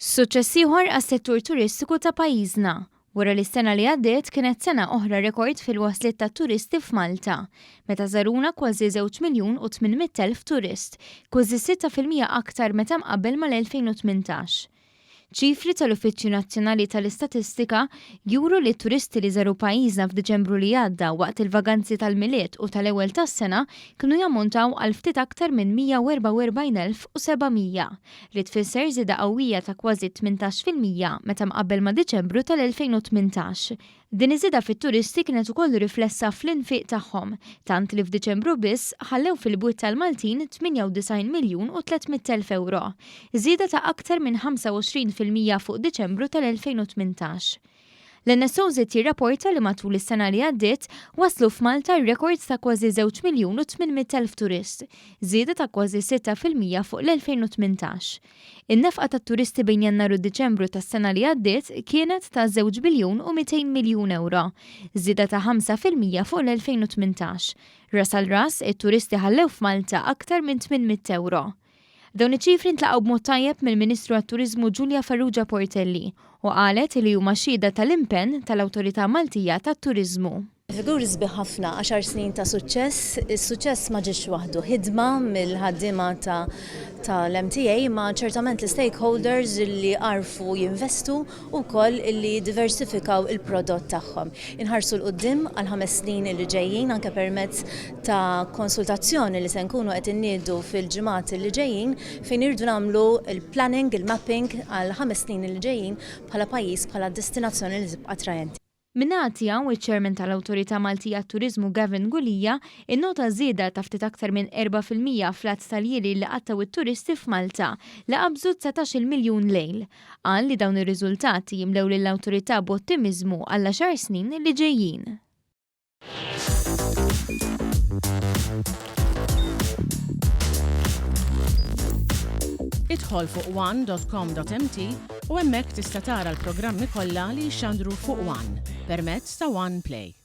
Suċċess ieħor għas-settur turistiku ta' pajjiżna, wara li s-sena li għaddiet kienet sena oħra rekord fil-wasliet ta' turisti f'Malta, meta żaruna kważi żewġ miljun u 800,000 turist, kważi 6% aktar meta mqabbel mal-2018. Ċifri tal-Uffiċċju Nazzjonali tal-Istatistika juru li t-turisti li żaru pajjiżna f'Diċembru li għadda waqt il-vaganzi tal-Milied u tal-Ewwel tas-Sena kienu jammontaw għal ftit aktar minn 144,700, li tfisser żieda qawwija ta' kważi 18% meta mqabbel ma' Diċembru tal-2018. Din iż-żieda fit-turisti kienet ukoll riflessa fl-infiq tagħhom, tant li f'Diċembru biss ħallew fil-bwiet tal-Maltin 98 miljun u 300 elf ewro, żieda ta' aktar minn 25% fuq Diċembru tal-2018. L-NSO żied jirrapporta li matul is-sena li għaddiet waslu f'Malta rekord ta' kważi żewġ miljun u 800,000 turist, żieda ta' kważi 6% fuq l-2018. In-nefqa tat-turisti bejn Jannar u Diċembru tas-sena li għaddiet kienet ta' żewġ biljun u 200 miljun ewro, żieda ta' 5% fuq l-2018. Ras għal ras, it-turisti ħallew f'Malta aktar minn 800 ewro. Dawn iċ-ċifri ntlaqgħu b'mod tajjeb mill-Ministru għat-Turiżmu Julia Farrugia Portelli u qalet li huma xhieda tal-impenn tal-Awtorità Maltija tat-Turiżmu. Figuri sbieħ ħafna, għaxar snin ta' suċċess, is-suċċess ma ġiex waħdu, ħidma mill-ħaddiema ta' tal-MTA imma ċertament l-istakeholders li għarfu jinvestu u wkoll li jiddiversifikaw il-prodott tagħhom. Inħarsu 'l quddiem għall-ħames snin li ġejjin anke permezz ta' konsultazzjoni li se nkunu qed inniedu fil-ġimgħat li ġejjin fejn irridu nagħmlu l-planning, il-mapping għall-ħames snin li ġejjin bħala pajjiż bħala destinazzjoni li tibqa' attrajenti. Min-naħa tiegħu, iċ-Chairman tal-Awtorità Maltija għat-Turiżmu Gavin Gulia innota żieda ta' ftit aktar minn 4% fl-għadd ta' ljieli li qattgħu t-turisti f'Malta, li qabżu d-dsatax-il miljun lejl. Qal li dawn ir-riżultati jimlew lill-Awtorità b'ottimiżmu għall-għaxar snin li ġejjin. Idħol fuq one.com.mt u hemmhekk tista' tara l-programmi kollha li jixxandru fuq One permezz ta' One Play.